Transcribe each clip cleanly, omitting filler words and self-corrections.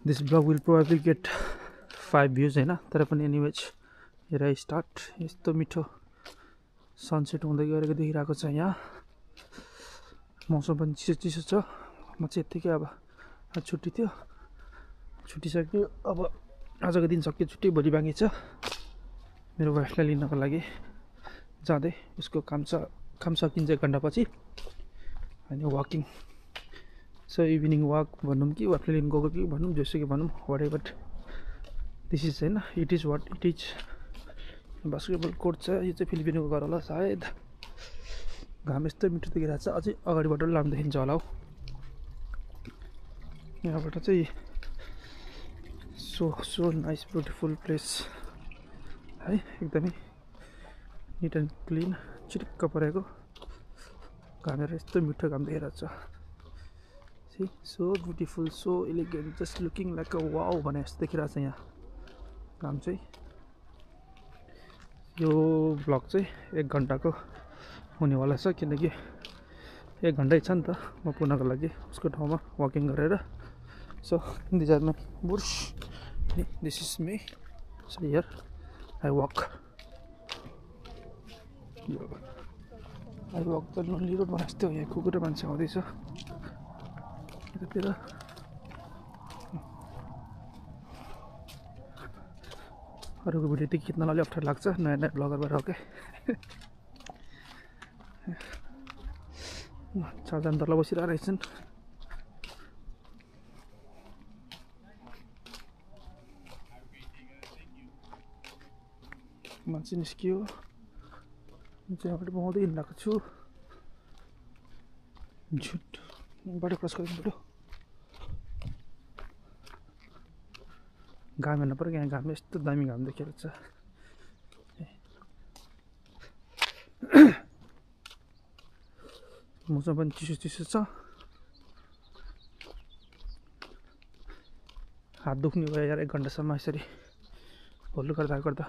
This vlog will probably get 5 views हैन तर पनि एनीवेज here I start यस्तो मिठो सनसेट हुँदै गरेको देखिरहेको छ यहाँ मौसम पनि चिसो छ म चाहिँ यतिकै अब छुट्टी थियो छुट्टिसक्यो अब आजको दिन सक्यो छुट्टी भोलि बाँकी छ मेरो वाइफलाई लिनको लागि जाँदै उसको काम सकिन्छ 1 घण्टापछि अनि वाकिङ सो इभिनिङ वाक भनौँ कि वाइफलाई लिन गएको कि भनौँ जेसुकै भनौँ व्हाटएभर दिस इज हैन it is what it is basketball court छ यो चाहिँ फिलिपिनको घर होला सायद घाम यस्तो मिठो देखिरहेको छ अझै अगाडिबाट लाम देखिन्छ होला हौ यहाँबाट चाहिँ सो नाइस ब्युटिफुल प्लेस है एकदमै निट एन्ड क्लिन चिटिक्क परेको घामेर यस्तो मिठो घाम देखिरहेको छ see so beautiful so elegant just looking like a wow भने जस्तो देखिरहेको छ यहाँ घाम चाहिँ यो भ्लग चाहिँ 1 घण्टाको हुनेवाला छ किनकि 1 घण्टै छ नि त म पुग्नको लागि उसको ठाउँमा वाकिङ गरेर so this are my bros this is me so here I walk त लोन्ली रोड भने जस्तै हो यहाँ कुकुर मान्छे आउँदैछ यतातिर अरूको भिडियो चाहिँ खिच्न अलि अप्ठ्यारो लाग्छ नयाँ ब्लगर भएर हो क्या 4 जना तल बसिरहेको रहेछन् मान्छे निस्कियो म चाहिँ यहाँबाट बगाउँदै हिँडिरहेको छु झुट बाटो क्रस गर्नु पऱ्यो घाम हेर्नु पऱ्यो यहाँ घाम यस्तो दामी घाम देखेको छ मौसम पनि चिसो छ हात दुख्ने भयो यार 1 घण्टासम्म यसरी होल्ड गर्दा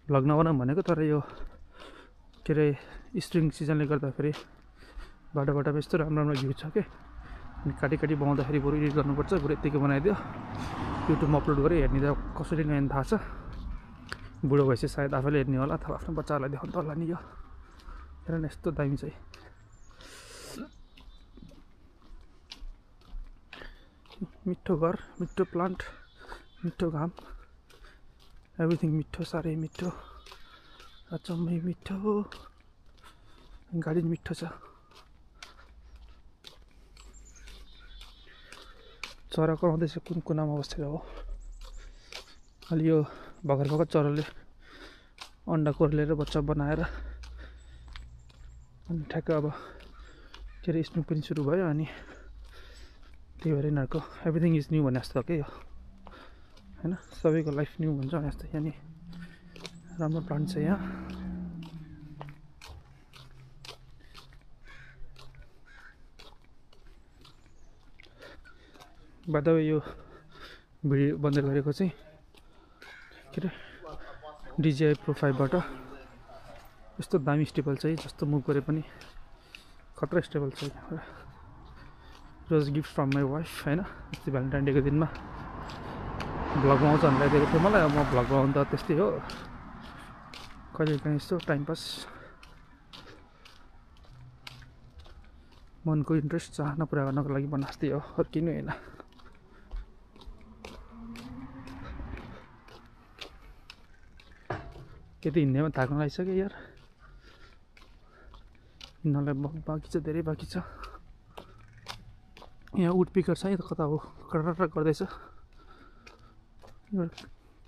भ्लग नबनाऊँ भनेको तर यो के अरे स्प्रिङ सिजनले गर्दाखेरि बाटोमा यस्तो राम्रो भ्यू छ के अनि काटी बनाउँदाखेरि बरु एडिट गर्नुपर्छ बरु यतिकै बनाइदियो युट्युबमा अपलोड गरेँ हेर्ने त कसरी नहेर्ने थाहा छ बुढो भएपछि सायद आफैले हेर्ने होला अथवा आफ्नो बच्चाहरूलाई देखाउनु त होला नि यो हेर न यस्तो दामी चाहिँ मिठो घर मिठो प्लान्ट मिठो घाम एभ्रिथिङ मिठो साह्रै मिठो अचम्मै मिठो गाडी मिठो छ चरा कराउँदैछ कुन कुनामा बसेर हो अलि यो भर्खर चराले अन्डा कोर्लेर बच्चा बनाएर अनि ठ्याक्क अब के अरे स्नुक पनि सुरु भयो अनि त्यही भएर यिनीहरूको एभ्रिथिङ इज न्यू भने जस्तो के यो हैन सबैको लाइफ न्यू हुन्छ भने जस्तो यहाँ नि राम्रो प्लान्ट छ यहाँ बादवे यो भिडियो बन्द गरेको चाहिँ के अरे DJI Pro 5 बाट यस्तो दामी स्टेबल चाहिँ जस्तो मुभ गरे पनि खतरा स्टेबल छ it was gift from my wife हैन अस्ति भ्यालेन्टाइन डेको दिनमा भ्लगमा आउँछ भनेर दिएको थियो मलाई म भ्लगमा आउनु त त्यस्तै हो कहिले काहीँ यस्तो टाइम पास मनको इन्ट्रेस्ट चाहना पुरा गर्नको लागि बनास्दै हो अरू किन होइन यति हिँड्नेमा थाक्न लागिसक्यो यार हिँड्नलाई बाँकी छ धेरै बाँकी छ यहाँ उड पिकर छ है कता हो कटार गर्दैछ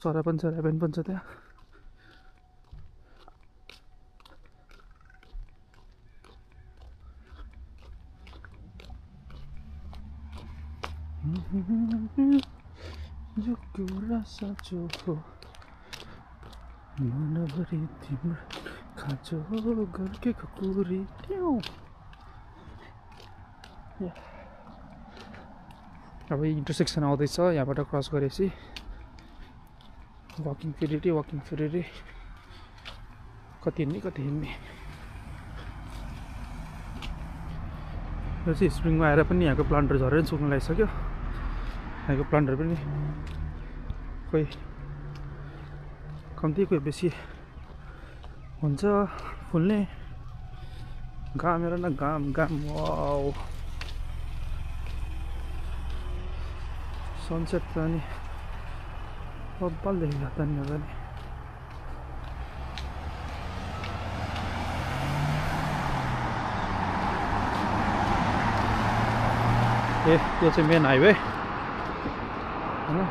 चरा पनि छ ऱ्याबेन पनि छ त्यहाँ जो कुरा साँचो हो मनभरि तिम्रो खाँचो गर्के खुकुरी अब इन्टरसेक्सन आउँदैछ यहाँबाट क्रस गरेपछि वाकिङ फेरि कति हिँड्ने यो चाहिँ स्प्रिङमा आएर पनि यहाँको प्लान्टहरू झरेर सुक्न लागिसक्यो यहाँको प्लान्टहरू पनि कोही कम्ती कोही बेसी हुन्छ फुल्ने। घाम हेर न, घाम घाम। वाउ, सनसेट त नि बब्बल देखिन्छ त नि अब नि। ए यो चाहिँ मेन हाइवे होइन,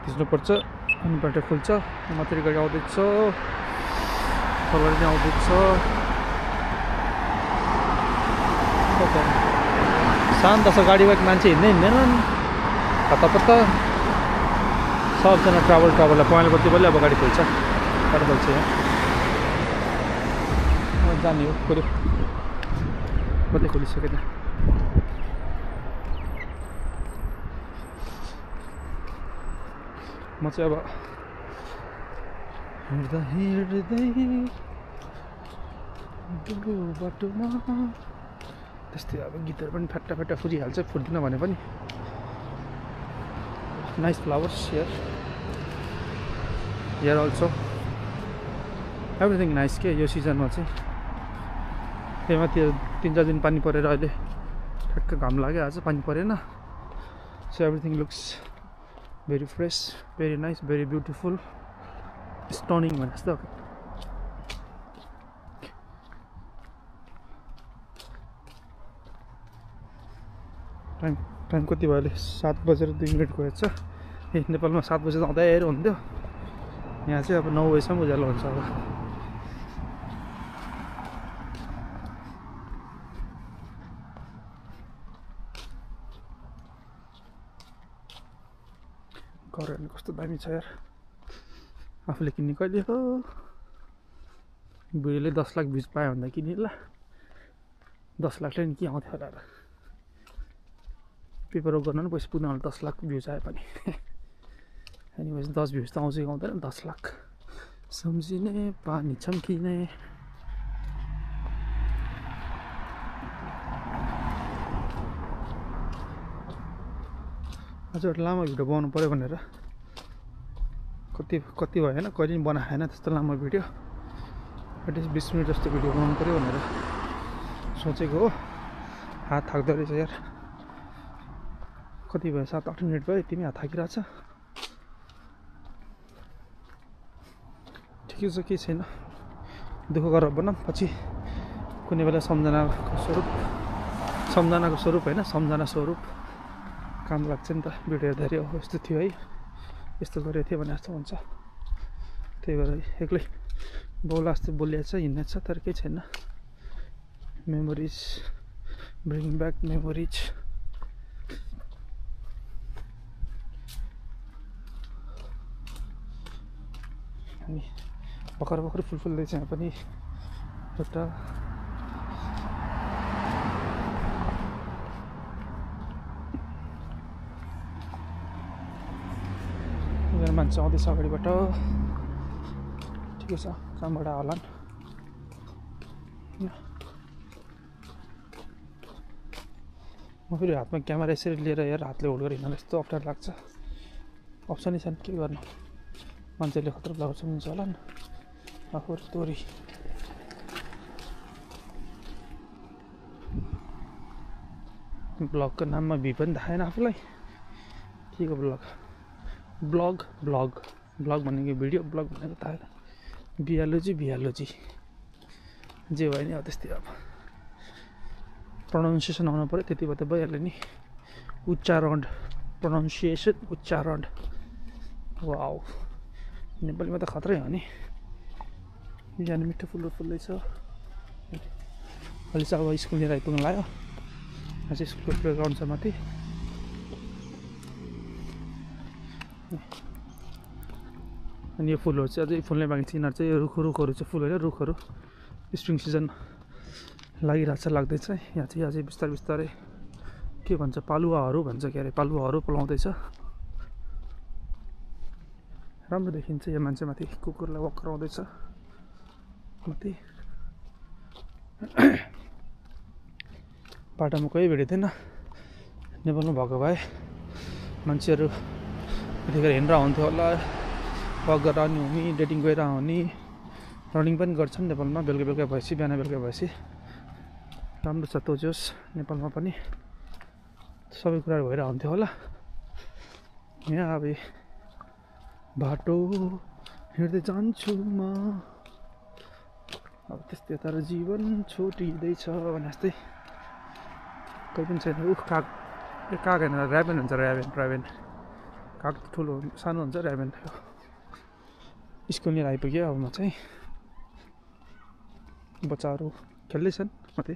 थिच्नुपर्छ अनि बाटो खुल्छ। माथि गाडी आउँदैछ, तलबाट आउँदैछ। शान्त छ, गाडी बाइक मान्छे हिँड्दैनन् हतपत्त। सबजना ट्राभललाई पहेँलो कति बेला अब गाडी खोल्छ, गाडी खोल्छ यहाँ जाने हो। खोल्यो कतै खोलिसकेन। म चाहिँ अब हिँड्दा हिँड्दै बाटोमा त्यस्तै अब गीतहरू पनि फ्याट्टा फ्याट्टा फुरिहाल्छ। फुर्दिन भने पनि। Nice flowers here also, everything nice के यो सिजनमा चाहिँ। त्यही माथि 3-4 दिन पानी परेर अहिले ठ्याक्क घाम लाग्यो, आज पानी परेन। So everything looks very fresh, very nice, very beautiful, stunning भने जस्तो। टाइम कति भयो अहिले? 7:02 गएछ। ए नेपालमा 7 बजे त अँध्यारो हुन्थ्यो, यहाँ चाहिँ अब 9 बजीसम्म उज्यालो हुन्छ अब। घरहरू कस्तो दामी छ यार। आफूले किन्ने कहिले हो? बुढीले 10 लाख भ्युज पायो भन्दा किनिला। 10 लाखले नि के आउँथ्यो होला र? पेपर वर्क गर्न पनि पैसा पुग्न होला 10 लाख भ्युज आयो पनि। एनिवेज 10 भ्युज त आउँछ कि आउँदैन, 10 लाख सम्झिने पानी छम्किने। अझ एउटा लामो भिडियो बनाउनु पऱ्यो भनेर कति भयो होइन, कहिले पनि बनाएन त्यस्तो लामो भिडियो। एटलिस्ट 20 मिनट जस्तो भिडियो बनाउनु पऱ्यो भनेर सोचेको हो। हात थाक्दो रहेछ यार। कति भयो? 7-8 मिनट भयो, यति नै हात थाकिरहेछ। ठिकै छ, केही छैन। दुःख गरेर बनाऊँ, पछि कुनै बेला सम्झनाको स्वरूप होइन, सम्झना स्वरूप काम लाग्छ नि त। भिडियो हेर्दाखेरि हो यस्तो थियो है, यस्तो गरेको थियो भने जस्तो हुन्छ। त्यही भएर एक्लै बोला जस्तो बोलिएको छ, हिँड्ने छ, तर केही छैन। Memories, bring back memories. अनि भर्खर फुल फुल्दैछ यहाँ पनि एउटा। एकजना मान्छे आउँदैछ अगाडिबाट, ठिकै छ, कामबाट होला। म फेरि हातमा क्यामेरा यसरी लिएर यार हातले होल्ड गरेर हिँड्दा यस्तो अप्ठ्यारो लाग्छ। अप्सनै छैन, के गर्नु? मान्छेले खतरा फ्लावर सम्झिन्छ होला नि। आफूहरू तोरी ब्लगको नाममा भी पनि थाहा छैन आफूलाई। के को ब्लग? ब्लग भनेको भिडियो, ब्लग भनेको थाहा छैन। बिहालोजी जे भयो नि अब त्यस्तै। अब प्रोनाउन्सिएसन आउनु पऱ्यो, त्यति भए त भइहाल्यो नि। उच्चारण। वाउ, नेपालीमा त खत्रै हो नि। बिहान मिठो फुलहरू फुल्दैछ। अहिले चाहिँ अब स्कुल लिएर आइपुग्नु लाग्यो। अझै स्कुलको प्लेग्राउन्ड छ माथि। अनि यो फुलहरू चाहिँ अझै फुल्ने बाँकी छ। यिनीहरू चाहिँ रुखहरू चाहिँ फुल होइन, रुखहरू। स्प्रिङ सिजन लागिरहेछ, लाग्दैछ। यहाँ चाहिँ अझै बिस्तारै के भन्छ, पालुवाहरू भन्छ, के अरे पालुवाहरू पलाउँदैछ। राम्रो देखिन्छ। यो मान्छे माथि कुकुरलाई वक गराउँदैछ माथि। बाटोमा कोही भेटेको थिएन। नेपालमा भएको भए मान्छेहरू यतिखेर हिँडेर हुन्थ्यो होला, वक गरेर आउने हुने, डेटिङ गएर आउने, रनिङ पनि गर्छन् नेपालमा बेलुका बेलुका भएपछि, बिहान बेलुका भएपछि। राम्रो छ त्यो जोस् नेपालमा पनि, सबै कुराहरू भएर हुन्थ्यो होला। यहाँ अब बाटो हिँड्दै जान्छु म, अब त्यस्तै तर जीवन छोटिँदैछ भने जस्तै। कोही पनि छैन। काग होइन, ऱ्याबेन हुन्छ, ऱ्याबेन। काग ठुलो सानो हुन्छ, ऱ्याबेन। स्कुल लिएर आइपुग्यो। अब म चाहिँ बच्चाहरू खेल्दैछन् माथि।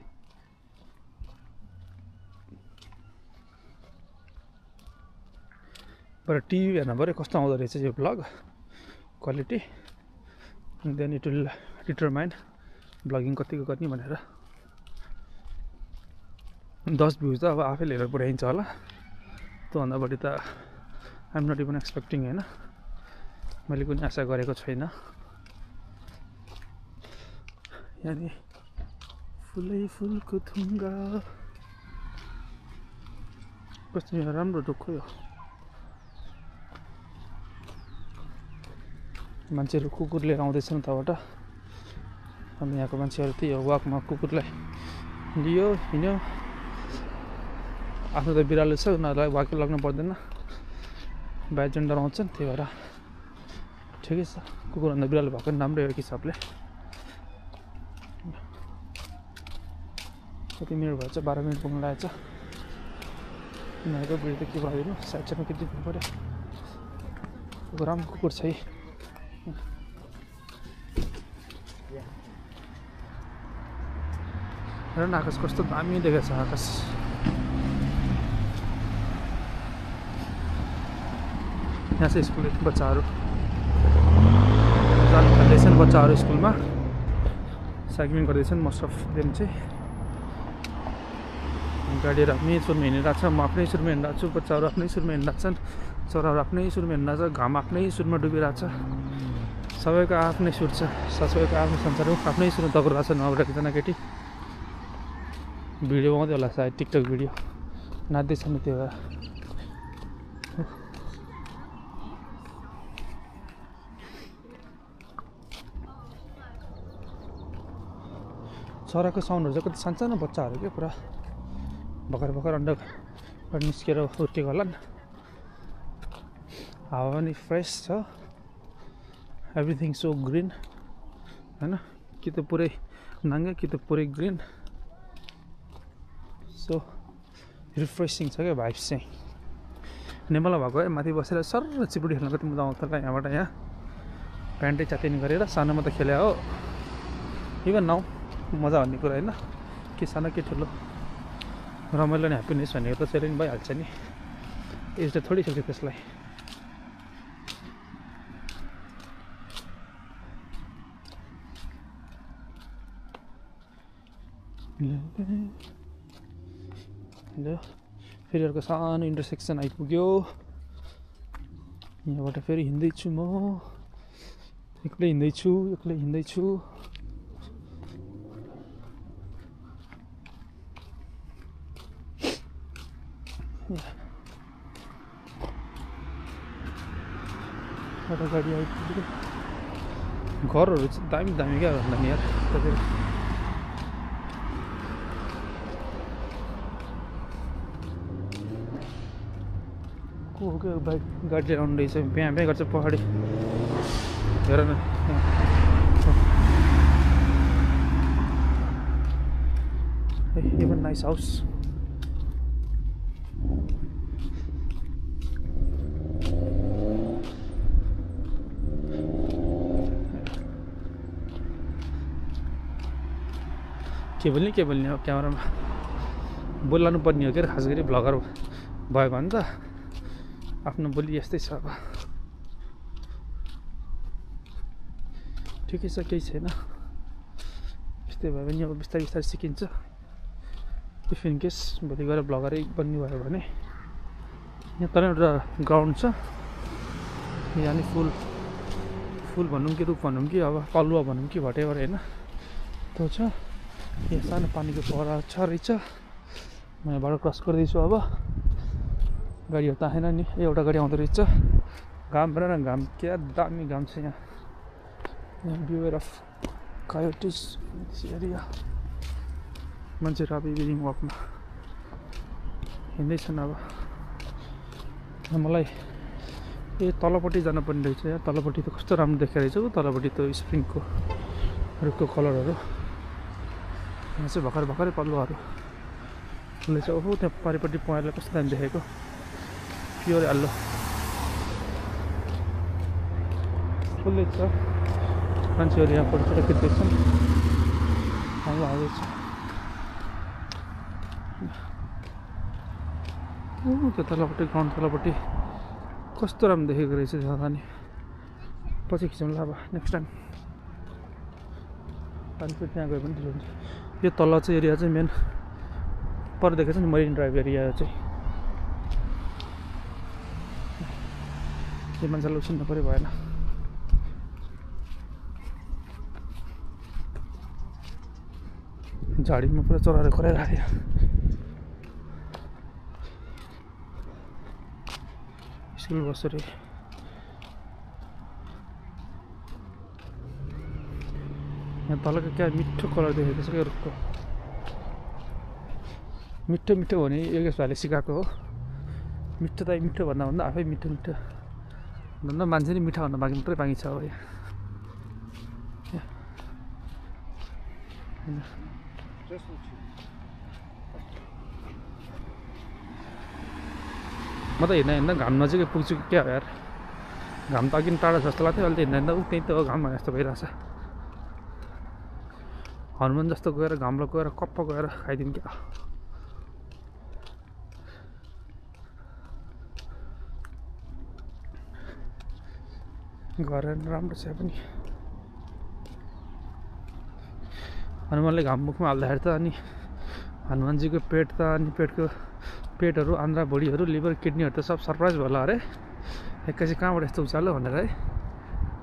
बरु टिभी हेर्नु पऱ्यो कस्तो आउँदो रहेछ यो vlog quality, then it will determine vlogging कतिको गर्ने भनेर। 10 भ्युज त अब आफैले हेरेर पुऱ्याइन्छ होला, त्योभन्दा बढी त आइएम नट इभन एक्सपेक्टिङ होइन, मैले कुनै आशा गरेको छैन। यानि फुलै फुलको थुङ्गा कस्तो राम्रो दुःख यो। मान्छेहरू कुकुर लिएर आउँदैछन् उताबाट। अनि यहाँको मान्छेहरू त्यही हो, वाकमा कुकुरलाई लियो हिँड्यो। आफ्नो त बिरालो छ, उनीहरूलाई वाकै लाग्नु पर्दैन, बाइजेन्ट डराउँछन्, त्यही भएर ठिकै छ। कुकुरभन्दा बिरालो भएको पनि राम्रै हो एक हिसाबले। कति मिनट भएछ, 12 मिनट पुग्नु लागेको छ। उनीहरूको भिड त के भइदिनु, साइड साइडमा के दिनु पऱ्यो। कुकुर राम्रो कुकुर छ है। हेर न आकाश कस्तो दामी देखेको छ आकाश। यहाँ चाहिँ स्कुल बच्चाहरू खेल्दैछन्, बच्चाहरू स्कुलमा साइक्लिङ गर्दैछन्। मोस्ट अफ देम चाहिँ गाडीहरू आफ्नै सुरमा हिँडिरहेको छ, म आफ्नै सुरमा हिँडिरहेको छु, बच्चाहरू आफ्नै सुरमा हिँडिरहेको छन्, चराहरू आफ्नै सुरमा हिँडिरहेको छ, घाम आफ्नै सुरमा डुबिरहेको छ। सबैको आफ्नै सुर छ, सबैको आफ्नो संसार हो, आफ्नै सुरमा दगुरहेको छ। नभएर एकजना केटी भिडियो बनाउँदै होला सायद, टिकटक भिडियो नाच्दैछ नि, त्यो भएर। चराको साउन्डहरू चाहिँ कति सानसानो बच्चाहरू क्या, पुरा भर्खर अन्डाबाट निस्केर हुर्केको होला नि। हावा पनि फ्रेस छ, एभ्रिथिङ सो ग्रिन होइन, कि त पुरै नाङ्गा कि त पुरै ग्रिन। सो रिफ्रेसिङ छ क्या भाइब्स चाहिँ। नेपालमा भएको है, माथि बसेर सर चिपुडी खेल्न कति मजा आउँछ होला। यहाँबाट यहाँ प्यान्टै च्यातिनी गरेर, सानोमा त खेले हो, इभन नाउ मजा भन्ने कुरा होइन, के सानो के ठुलो, रमाइलो नि ह्याप्पिनेस भनेको त त्यसरी नि भइहाल्छ नि, एजले थोरै सक्छ त्यसलाई। ल फेरि अर्को सानो इन्टरसेक्सन आइपुग्यो। यहाँबाट फेरि हिँड्दैछु म, एक्लै हिँड्दैछु। एउटा गाडी आइपुग्यो। घरहरू चाहिँ दामी दामी क्या भन्दा नि यार। को हो क्या बाइक गाडी लिएर आउनु रहेछ, बिहा बिहा गर्छ पहाडी। हेर न even nice house. के बोल्ने अब क्यामेरामा बोल्नु पर्ने हो क्या, खास गरी भ्लगर भयो भने त आफ्नो बोली यस्तै छ। अब ठिकै छ, केही छैन, यस्तै भयो भने अब बिस्तारै बिस्तारै सिकिन्छ। इफ इन केस भोलि गएर भ्लगरै बन्ने भयो भने। यहाँ तर एउटा ग्राउन्ड छ, यानि फुल भनौँ कि रुख भनौँ कि अब कलुवा भनौँ कि भटेभर होइन, त्यो छ। यहाँ सानो पानीको पोखरा छ रहेछ। म यहाँबाट क्रस गर्दैछु अब। गाडीहरू त आएन नि एउटा गाडी आउँदो रहेछ घाम भएर न घाम क्या दामी घाम छ यहाँ beware of coyotes in this area मान्छेहरू अब इभिनिङ वकमा हिँड्दैछन् अब मलाई ए तलपट्टि जानुपर्ने रहेछ यहाँ तलपट्टि त कस्तो राम्रो देखेको रहेछ तलपट्टि त स्प्रिङको रुखको कलरहरू यहाँ चाहिँ भर्खर भर्खरै पल्लोहरू फुल्दैछ ओहो त्यहाँ पारिपट्टि पहेँलो कस्तो दामी देखेको प्योर यल्लो फुल्दैछ मान्छेहरू यहाँ फोटो खिच्दैछन् हावा आउँदैछ त्यो तलपट्टि ग्राउन्ड तलपट्टि कस्तो राम्रो देखेको रहेछ जग्गा नि पछि खिचौँला अब नेक्स्ट टाइम अनि फेरि त्यहाँ गयो भने ठुलो हुन्छ यो तल चाहिँ एरिया चाहिँ मेन पर देखेको छ नि मरिन ड्राइभ एरिया चाहिँ यो मान्छेलाई उछिन्नु पऱ्यो भएन झाडीमा पुरा चराहरू कराइराख्यो स्कुल बसहरू यहाँ तलको क्या मिठो कलर देखेको छ क्या रुखको मिठो मिठो हो भने योगेश भाइले सिकाएको हो मिठो त मिठो भन्दा भन्दा आफै मिठो मिठो भन्दा मान्छे नि मिठा भन्दा बाँकी मात्रै बाँकी छ अब म त हिँड्दा घाम नजिकै पुग्छु कि क्या हो यार घाम त अघि टाढा जस्तो लाग्थ्यो अहिले त हिँड्दा त्यही त हो घाम भने जस्तो भइरहेछ हनुमान जस्तो गएर घामलो गएर कप्प गएर खाइदिउँ क्या घर राम्रो छ पनि हनुमानले घाम मुखमा हाल्दाखेरि त अनि हनुमानजीको पेट त अनि पेटहरू आन्द्रा भुँडीहरू लिभर किडनीहरू त सब सरप्राइज भयो होला अरे एक्कासी कहाँबाट यस्तो उचाल्यो भनेर है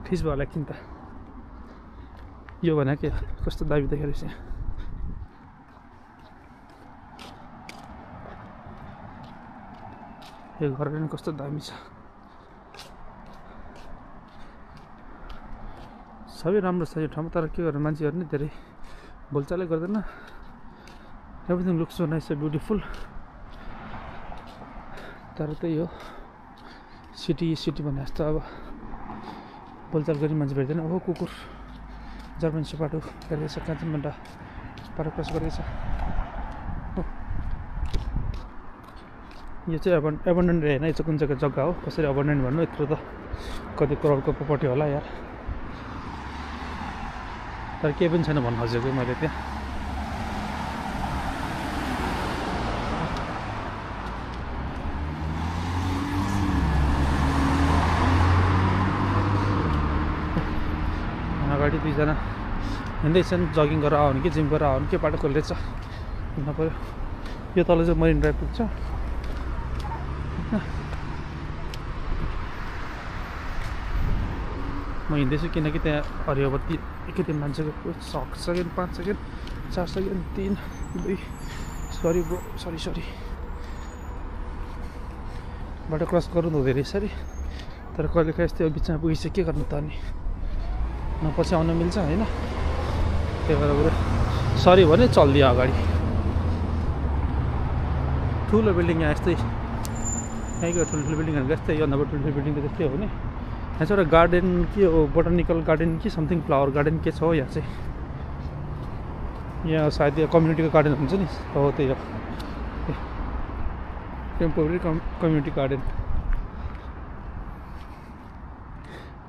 ठिस भयो होला किन त यो भने के कस्तो दामी देखेको रहेछ यो घर पनि कस्तो दामी छ सबै राम्रो छ यो ठाउँमा तर के गर्नु मान्छेहरू नि धेरै बोलचालै गर्दैन everything looks so nice beautiful तर त्यही हो सिटी भने जस्तो अब बोलचाल गर्ने मान्छे भेट्दैन हो कुकुर जर्मन सेपर्ड गरिरहेछ कान्छनबाट पारा क्रस गरिरहेछ यो चाहिँ एबन्डन होइन यो चाहिँ कुन चाहिँ जग्गा हो कसरी एबन्डन भन्नु यत्रो त कति करोडको प्रपर्टी होला यार तर केही पनि छैन भन्नु खोजेको मैले त्यहाँ अगाडि दुईजना हिँड्दैछन् जगिङ गरेर आउनु कि जिम गरेर आउनु के बाटो खोल्दैछ हिँड्नु पऱ्यो यो तल चाहिँ मरिन ड्राइभ पुग्छ म हिँड्दैछु किनकि त्यहाँ हरियो बत्ती एकैदिन मान्छेको 6 second 5 second 4 second 3 2 sorry bro sorry बाटो क्रस गर्नु हुँदै रहेछ अरे तर कहिले काहीँ यस्तै बिचमा पुगिसक्यो के गर्नु त अनि न पछि आउन मिल्छ होइन त्यही भएर बरु सरी भने चलिदियो अगाडि ठुलो बिल्डिङ यहाँ यस्तै यहीँको ठुल्ठुलो बिल्डिङहरूको यस्तै योभन्दा ठुल्ठुलो बिल्डिङ त त्यस्तै हो नि यहाँ चाहिँ एउटा गार्डन के हो बोटानिकल गार्डन कि समथिङ फ्लावर गार्डन के छ हो यहाँ चाहिँ यहाँ सायद यो कम्युनिटीको गार्डन हुन्छ नि हो त्यही हो टेम्पोरेरी कम्युनिटी गार्डन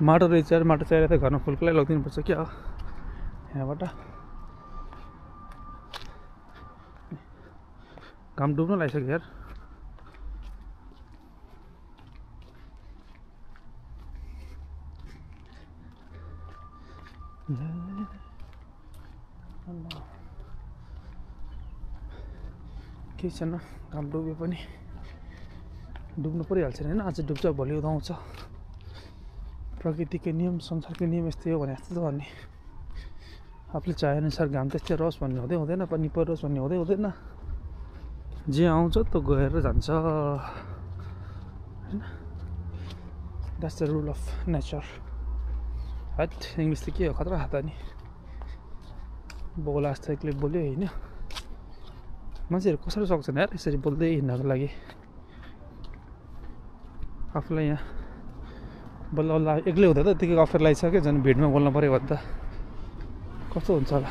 माटो रहेछ यार माटो चाहिएर त घरमा फुलको लागि लगिदिनुपर्छ क्या हो यहाँबाट घाम डुब्न लागिसक्यो यार केही छैन घाम डुब्यो पनि डुब्नु परिहाल्छ होइन आज डुब्छ भोलि उदाउँछ प्रकृतिको नियम संसारको नियम यस्तै हो भने जस्तो त भन्ने आफूले चाहेअनुसार घाम त्यस्तै रहोस् भन्ने हुँदैन पनि परोस् भन्ने हुँदैन जे आउँछ त गएर जान्छ हैन that's the rule of nature हट इङ्ग्लिस त के हो खतरा हात नि बोला जस्तो एक्लै बोल्यो होइन मान्छेहरू कसरी सक्छन् यार यसरी बोल्दै हिँड्नको लागि आफूलाई यहाँ बल्ल बल्ल एक्लै हुँदा त त्यतिकै अफर लगाइसक्यो झन् भिडमा बोल्नु पऱ्यो भने त कस्तो हुन्छ होला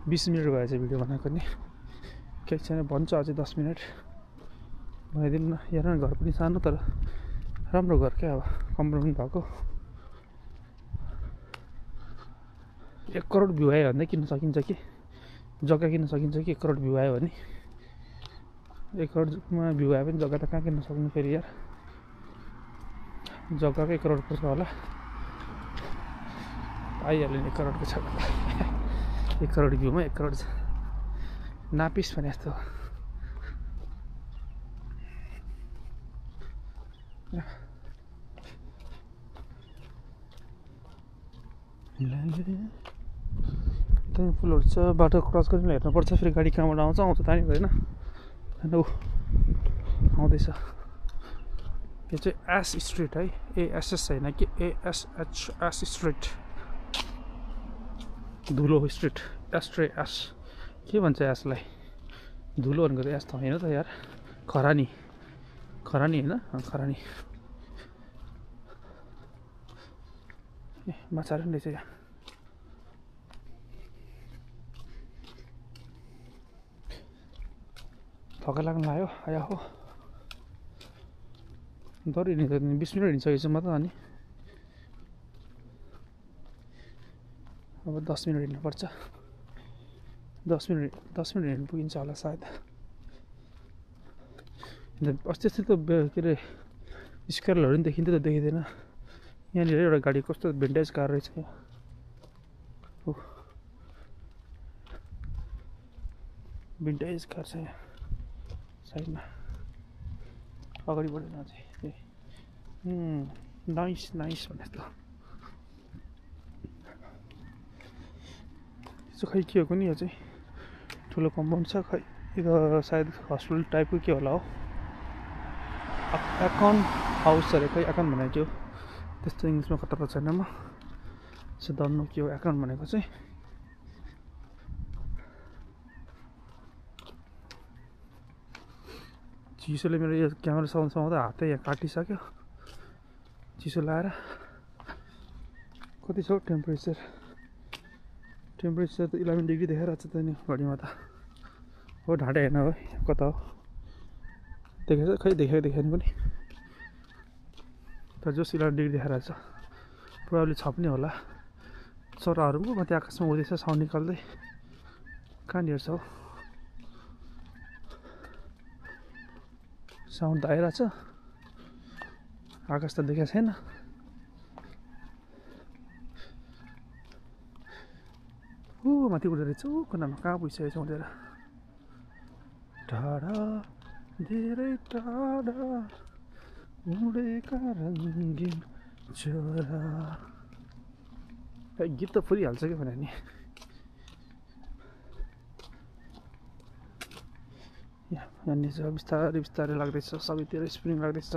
20 मिनट भएछ भिडियो बनाएको नि केही छैन भन्छु अझै 10 मिनट बनाइदिउँ न हेर न घर पनि सानो तर राम्रो घर क्या अब कम्प्लिमेन्ट भएको 1 करोड भ्यू आयो भने किन्न सकिन्छ कि जग्गा किन्न सकिन्छ कि 1 करोड भ्यू आयो भने 1 करोडमा भ्यू आयो भने जग्गा त कहाँ किन्न सक्नु फेरि यार जग्गाकै 1 करोड पर्छ होला आइहाल्यो नि 1 करोडको छ 1 करोड भ्यूमा 1 करोड छ नापिस भने जस्तो त्यहाँ फुलहरू छ बाटो क्रस गरेर हेर्नुपर्छ फेरि गाडी कहाँबाट आउँछ तानी हुँदैन ऊ आउँदैछ यो चाहिँ एस स्ट्रिट है एएसएस होइन कि एएसएच स्ट्रिट धुलो स्ट्रिट एस्ट्रे एस के भन्छ एसलाई धुलो भनेको त एस त होइन त यार खरानी होइन खरानी ए माछाहरू पनि रहेछ यहाँ थकाइ लाग्नु लाग्यो आया हो दौडी हिँड्दा 20 मिनट हिँडिसकेको छु म त अनि अब 10 मिनट हिँड्नुपर्छ 10 मिनट हिँड्नु पुगिन्छ होला सायद अस्ति त के अरे स्क्यारलहरू पनि देखिन्थ्यो त देखिँदैन यहाँनिर एउटा गाडी कस्तो भिन्टेज कार रहेछ भिन्टेज कार छ यहाँ साइडमा अगाडि बढेन अझै नाइस भने जस्तो खै के हो कुनि यो चाहिँ ठुलो कम्पाउन्ड छ खै यो सायद हस्पिटल टाइपको के होला हो एकाउन हाउस अरे खै एकाउन भनेको के हो त्यस्तो इङ्ग्लिसमा कता छैन म सो दन्नु के हो एकाउन्ट भनेको चाहिँ चिसोले मेरो यो क्यामेरा समाउँदा हातै यहाँ काटिसक्यो चिसो लाएर कति छ टेम्परेचर त 11 डिग्री देखाइरहेको छ त नि घडीमा त हो ढाँडा हेर्न हो कता हो देखेछ खै देखेन पनि तर जस 11 डिग्री देखाइरहेको छ प्रोबाब्ली छ पनि होला चराहरू पो माथि आकाशमा उड्दैछ साउन्ड निकाल्दै कहाँनिर छ हौ साउन्ड त आइरहेको छ आकाश त देखाएको छैन माथि उडेर रहेछ कुनामा कहाँ पुगिसकेको छ उडेर टाढा धेरै टाढा उडेका रङ्गीन चरा गीत त फुलिहाल्छ क्या भने नि यहाँनिर चाहिँ बिस्तारै लाग्दैछ सबैतिर स्प्रिङ लाग्दैछ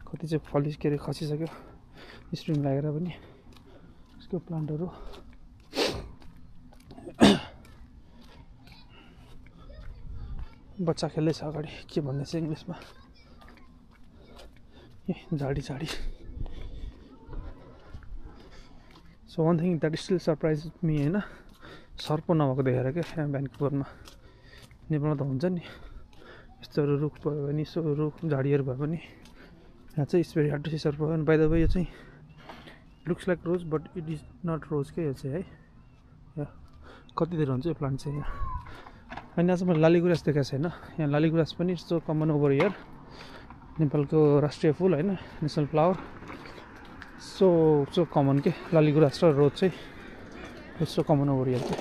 कति चाहिँ फलिस के अरे खसिसक्यो स्प्रिङ लागेर पनि यसको प्लान्टहरू बच्चा खेल्दैछ अगाडि के भन्दैछ इङ्ग्लिसमा ए झाडी so one thing that still surprise me होइन सर्प नभएको देखेर क्या यहाँ भ्यान्कुभरमा नेपालमा त हुन्छ नि यस्तोहरू रुख भयो भने यसो रुख झाडीहरू भयो भने यहाँ चाहिँ it's very hard to see सर्प बाइ द वे यो चाहिँ looks like rose but it is not rose के यो चाहिँ है यहाँ कति धेरै हुन्छ यो प्लान्ट चाहिँ यहाँ अनि आज मैले लालीगुराँस देखाएको छैन यहाँ लालीगुराँस पनि यस्तो कमन ओभर हियर नेपालको राष्ट्रिय फुल होइन नेसनल फ्लावर सो कमन के लालीगुराँस र रोज चाहिँ यस्तो कमन ओभर हियर के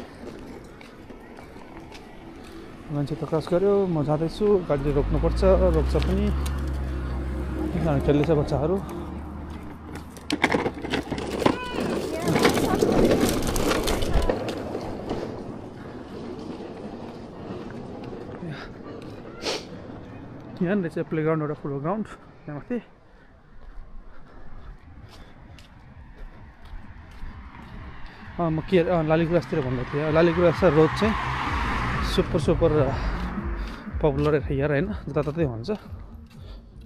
मान्छे त क्रस गऱ्यो म जाँदैछु गाडी रोक्नुपर्छ रोक्छ पनि एकजना खेल्दैछ बच्चाहरू यहाँनिर चाहिँ प्लेग्राउन्ड एउटा फुटबल ग्राउन्ड यहाँ माथि म के लालीगुराँसतिर भन्दै थिएँ लालीगुराँस रोड चाहिँ सुपर पपुलर एरिया होइन जताततै भन्छ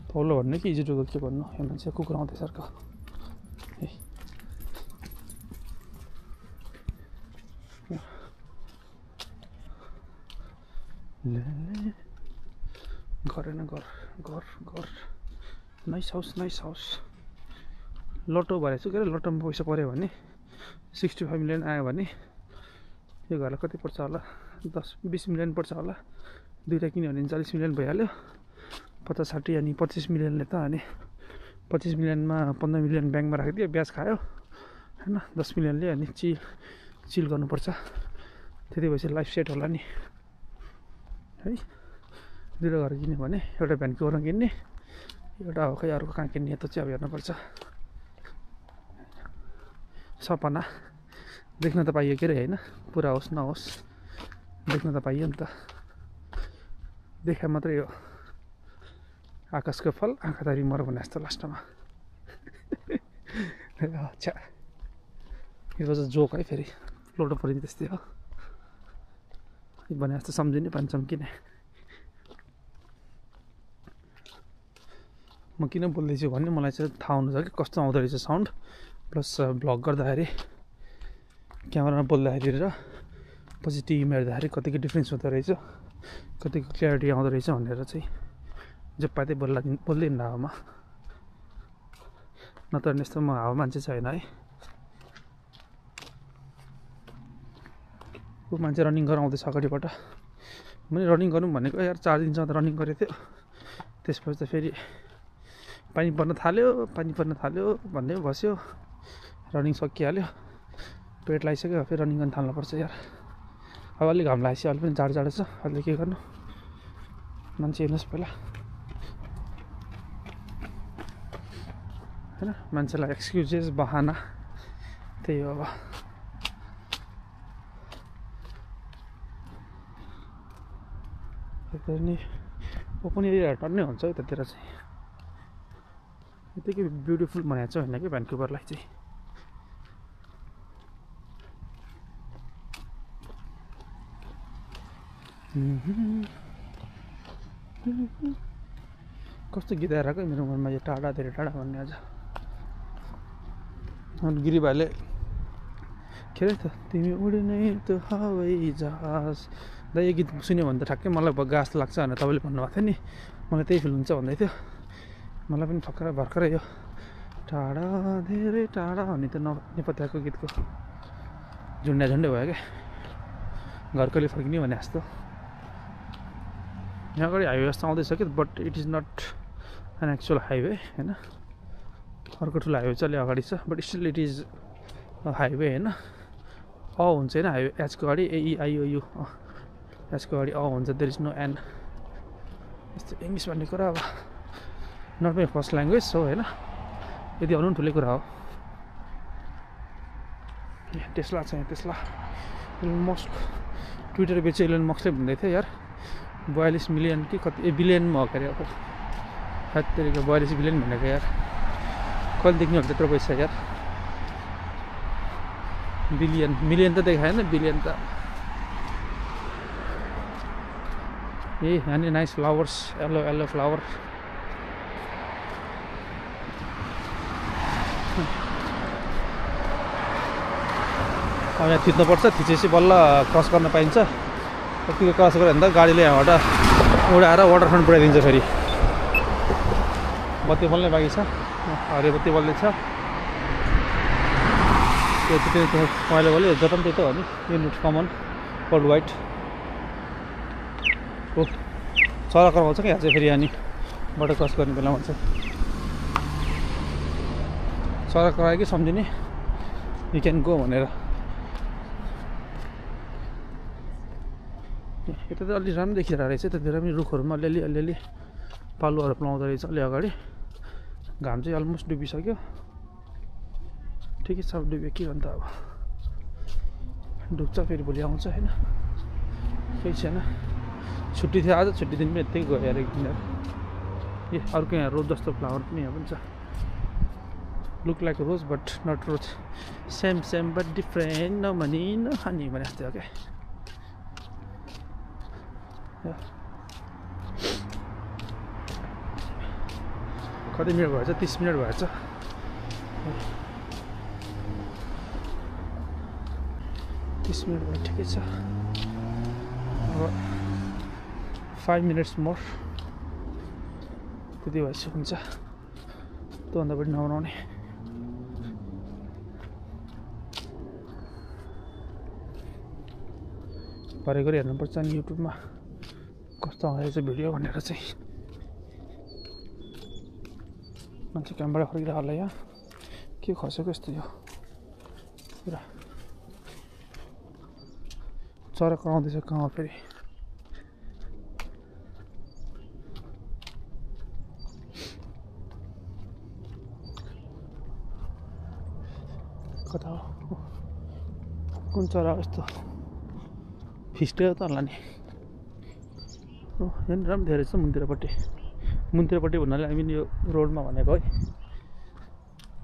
पपुलर भन्ने कि इजी टु गो के भन्नु यहाँ मान्छे कुकुर आउँदैछ अर्को गरेन घर नाइस हाउस लटो भरेछु के अरे लटोमा पैसा पऱ्यो भने 65 मिलियन आयो भने यो घरलाई कति पर्छ होला 10-20 मिलियन पर्छ होला दुईवटा किन्यो भने 40 मिलियन भइहाल्यो 50-60 अनि 25 मिलियनले त अनि 25 मिलियनमा 15 मिलियन ब्याङ्कमा राखिदियो ब्याज खायो होइन 10 मिलियनले अनि चिल गर्नुपर्छ त्यति भएपछि लाइफ सेट होला नि है दुईवटा घर किन्यो भने एउटा भ्यान्कुभरमा किन्ने एउटा हो खै अर्को कहाँ किन्ने त चाहिँ अब हेर्नुपर्छ सपना देख्न त पाइयो के अरे होइन पुरा होस् नहोस् देख्न त पाइयो नि त देखा मात्रै हो आकाशको फल आँखा तारी मर भने जस्तो लास्टमा अच्छा यो चाहिँ जोक है फेरि लोटो पऱ्यो त्यस्तै हो भने जस्तो सम्झिनै पान्छौँ किन म किन बोल्दैछु भने मलाई चाहिँ थाहा हुनु छ कि कस्तो आउँदो रहेछ साउन्ड प्लस भ्लग गर्दाखेरि क्यामेरामा बोल्दाखेरि र पछि टिभीमा हेर्दाखेरि कतिको डिफ्रेन्स हुँदो रहेछ कतिको क्ल्यारिटी आउँदो रहेछ भनेर चाहिँ जप्पातै बोल्दैन हावामा नत्र यस्तो म हावा मान्छे छैन है ऊ मान्छे रनिङ गरेर आउँदैछ अगाडिबाट मैले रनिङ गरौँ भनेको यार 4 दिनसम्म त रनिङ गरेको थियो त्यसपछि त फेरि पानी पर्न थाल्यो भन्दै बस्यो रनिङ सकिहाल्यो पेट लगाइसक्यो फेरि रनिङ गर्न थाल्नुपर्छ यार अब अलिक घाम लागेपछि अलि पनि जाडो छ अहिले के गर्नु मान्छे हेर्नुहोस् पहिला होइन मान्छेलाई एक्सक्युजेस बहाना त्यही हो अब नि ओपन एरिया टन्नै हुन्छ है त्यतिर चाहिँ यतिकै ब्युटिफुल बनाएको छ होइन कि भ्यान्कुभरलाई चाहिँ कस्तो गीत आइरहेको मेरो मनमा यो टाढा धेरै टाढा भन्ने आज गिरी भाइले के अरे त तिमी उड्ने त्यो हवाई जहाज दा यो गीत सुन्यो भने त ठ्याक्कै मलाई गास लाग्छ भनेर तपाईँले भन्नुभएको थियो नि मलाई त्यही फिल हुन्छ भन्दै थियो मलाई पनि भर्खरै यो टाढा धेरै टाढा भन्ने त नेपथ्यको गीतको झुन्डा झुन्डै भयो क्या घरकोले फर्किने भने जस्तो यहाँ अगाडि हाइवे जस्तो आउँदैछ कि but it is not an actual highway होइन अर्को ठुलो हाइवे चाहिँ अलि अगाडि छ but still it is highway होइन हुन्छ होइन हाइवे एचको अगाडि AEIOU एचको अगाडि हुन्छ देयर इज नो एन यस्तो इङ्ग्लिस भन्ने कुरा अब नट माई फर्स्ट ल्याङ्ग्वेज हो होइन यदि आउनु पनि ठुलै कुरा हो टेस्ला छ यहाँ टेस्ला इलन मस्क ट्विटर बेच्यो इलन मस्कले भन्दै थियो यार 42 मिलियन कि कति बिलियनमा हो के अरे अब हात्तेरिको 42 बिलियन भनेको यार कहिले देख्ने हो त्यत्रो पैसा यार मिलियन त देखाएन बिलियन त यहाँनिर नाइस फ्लावर्स येल्लो फ्लावर यहाँ थिच्नुपर्छ थिचेपछि बल्ल क्रस गर्न पाइन्छ त्यो क्रस गऱ्यो भने त गाडीले यहाँबाट उडाएर वाटरफ्रन्ट पुऱ्याइदिन्छ फेरि बत्ती बल्नै बाँकी छ हरियो बत्ती बल्दैछ त्यो मैले बोल्यो जता पनि त्यही त हो नि युनिट कमन वर्ल्ड वाइड हो चरा कराउँछ क्या चाहिँ फेरि अनि बाटो क्रस गर्ने बेलामा चाहिँ चरा करायो कि सम्झिने यु क्यान गो भनेर यता त अलि राम्रो देखिरहेको रहेछ त्यतिर पनि रुखहरूमा अलिअलि पालुवाहरू पलाउँदो रहेछ अलि अगाडि घाम चाहिँ अलमोस्ट डुबिसक्यो ठिकै छ अब डुब्यो के भन्दा अब डुब्छ फेरि भोलि आउँछ होइन केही छैन छुट्टी थियो आज छुट्टी दिन पनि यत्तिकै गयो यार एक दिन ए अर्को यहाँ रोज जस्तो फ्लावर पनि यहाँ पनि छ look like rose but not rose same same but different नभनी नखाने भने जस्तै हो क्या कति मिनट भएछ 30 मिनट भएछ 30 मिनट भयो ठिकै छ अब 5 मिनट्स मोर त्यति भएपछि हुन्छ त्योभन्दा बढी नबनाउने भरे गरी हेर्नुपर्छ नि युट्युबमा कस्तो आएछ भिडियो भनेर चाहिँ मान्छे क्यामबाट फर्किरहेको होला यहाँ के खसेको यस्तो यो पुरा चरा कराउँदैछ कहाँ फेरि कता हो कुन चरा यस्तो फिस्टे त होला नि यहाँनिर पनि धेरै छ मुन्तिरपट्टि भन्नाले हामी यो रोडमा भनेको है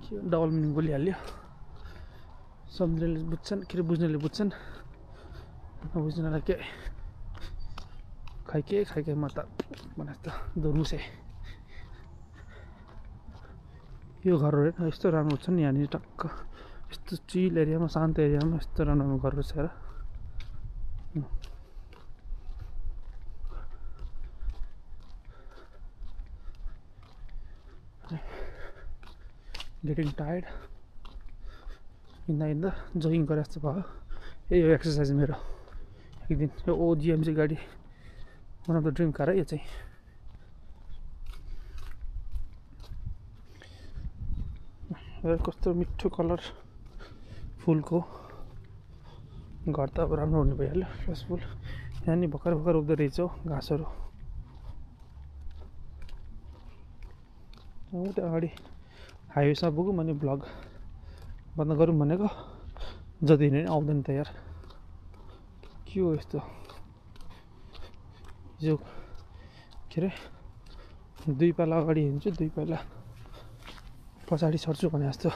के डबल मिनिङ बोलिहाल्यो सम्झनेले बुझ्छन् के अरे बुझ्नेले बुझ्छन् नबुझ्नेलाई के खाइके म त भने जस्तो रुसे यो घरहरू हेर्न यस्तो राम्रो छ नि यहाँनिर टक्क यस्तो चिल एरियामा शान्त एरियामा यस्तो राम्रो घरहरू छ र गेटिङ टायर्ड हिँड्दा जगिङ गरे जस्तो भयो यही हो एक्सर्साइज मेरो एक दिन यो ओजिएमसी गाडी one of the dream car है यो चाहिँ कस्तो मिठो कलर फुलको घर त अब राम्रो हुने भइहाल्यो फ्रेस फुल यहाँ नि भर्खर उब्दै रहेछ हो घाँसहरू त्यो अगाडि हाइवेसमा पुगौँ अनि भ्लग बन्द गरौँ भनेको जति हिँड्यो नि आउँदैन त यार के हो यस्तो हिजो के अरे 2 पाइला अगाडि हिँड्छु 2 पाइला पछाडि सर्छु भने जस्तो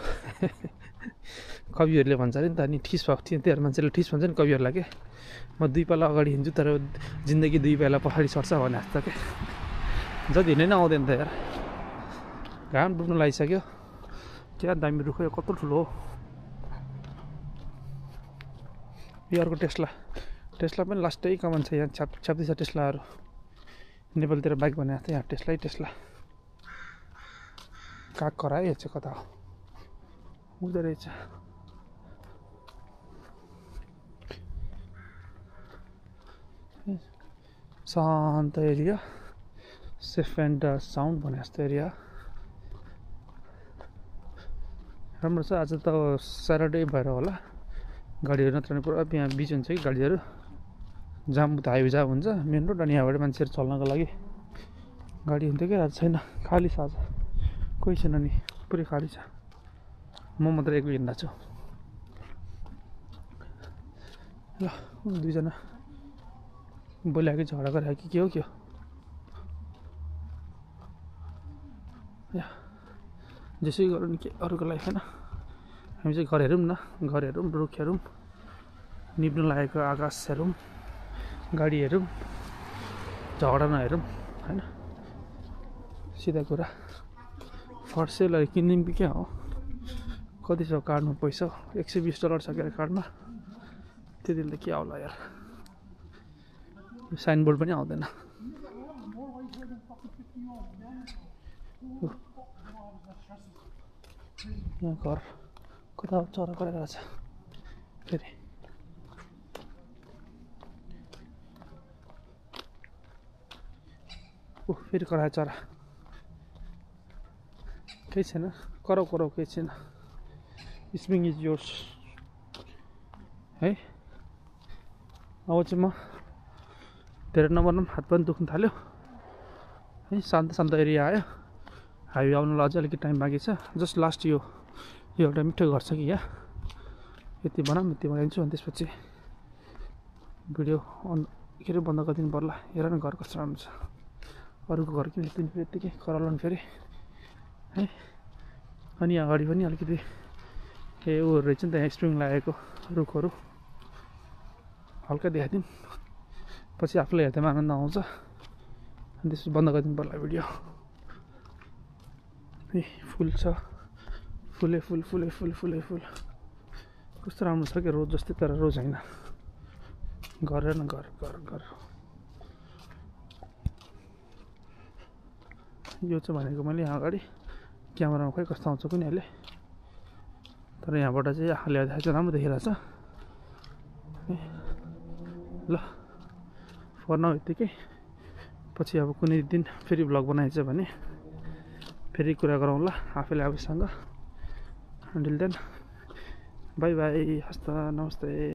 कविहरूले भन्छ अरे नि त अनि ठिस भएको थियो त्यही मान्छेले ठिस भन्छ नि कविहरूलाई के म 2 पाइला अगाडि हिँड्छु तर जिन्दगी 2 पाइला पछाडि सर्छ भने जस्तो के जति हिँड्यो नि आउँदैन त यार घाम डुब्नु लागिसक्यो क्या दामी रुख यो कत्रो ठुलो हो यो अर्को टेस्ला पनि लास्टै कमान छ यहाँ छ्याप्दैछ टेस्लाहरू नेपालतिर बाइक बनाएको थियो यहाँ टेस्ला काग करायो यो चाहिँ कता हो हुँदो रहेछ शान्त एरिया सेफ एन्ड साउन्ड भने जस्तो एरिया राम्रो छ आज त स्याटरडे भएर होला गाडीहरू नत्र पुरा यहाँ बिच हुन्छ कि गाडीहरू जाम त हाइवे जाम हुन्छ मेन रोड अनि यहाँबाट मान्छेहरू चल्नको लागि गाडी हुन्थ्यो कि आज छैन खाली छ आज कोही छैन नि पुरै खाली छ म मात्रै एक्लै हिँड्दा छु ल 2 जना बोलाएको झगडा गरेको कि के हो क्या जसै गरौँ नि के अरूको लाइफ होइन हामी चाहिँ घर हेरौँ न घर हेरौँ रुख हेरौँ निप्नु लागेको आकाश हेरौँ गाडी हेरौँ झगडा नहेरौँ होइन सिधा कुरा फर्सेलहरू किनिदिउँ कि क्या हो कति छ कार्डमा पैसा $120 छ के अरे कार्डमा त्यतिले त के आउला यार साइनबोर्ड पनि आउँदैन यहाँ घर कता चरा कराइरहेको छ फेरि फेरि करायो चरा केही छैन कराउ केही छैन स्प्रिङ इज योर्स है अब चाहिँ म धेरै नबनाऊँ हात पनि दुख्न थाल्यो है शान्त एरिया आयो हाइवे आउनुलाई अझै अलिकति टाइम बाँकी छ जस्ट लास्ट यो एउटा मिठो घर छ कि यहाँ यति बनाइदिन्छु अनि त्यसपछि भिडियो के अरे बन्द गरिदिनु पर्ला हेर न घर कस्तो राम्रो छ अरूको घर किन यति यत्तिकै करलन फेरि है। अनि अगाडि पनि अलिकति ऊहरू रहेछ नि त, यहाँ स्प्रिङ लागेको रुखहरू हल्का देखाइदिउँ, पछि आफूलाई हेर्दैमा आनन्द आउँछ। अनि त्यसपछि बन्द गरिदिनु पर्ला भिडियो। है फुल छ, फुलै फुल फुलै फुल फुलै फुल। कस्तो राम्रो छ क्या, रोज जस्तै, तर रोज होइन, घर न घर घर घर। यो चाहिँ भनेको मैले यहाँ अगाडि क्यामेरामा खै कस्तो आउँछ कुनि अहिले, तर यहाँबाट चाहिँ आँखाले हेर्दाखेरि चाहिँ राम्रो देखिरहेछ। ल फर नाउ यत्तिकै, पछि अब कुनै दिन फेरि भ्लग बनाएछ भने फेरि कुरा गरौँला आफैले आफैसँग। अन्टिल देन बाई बाई, हस्त नमस्ते।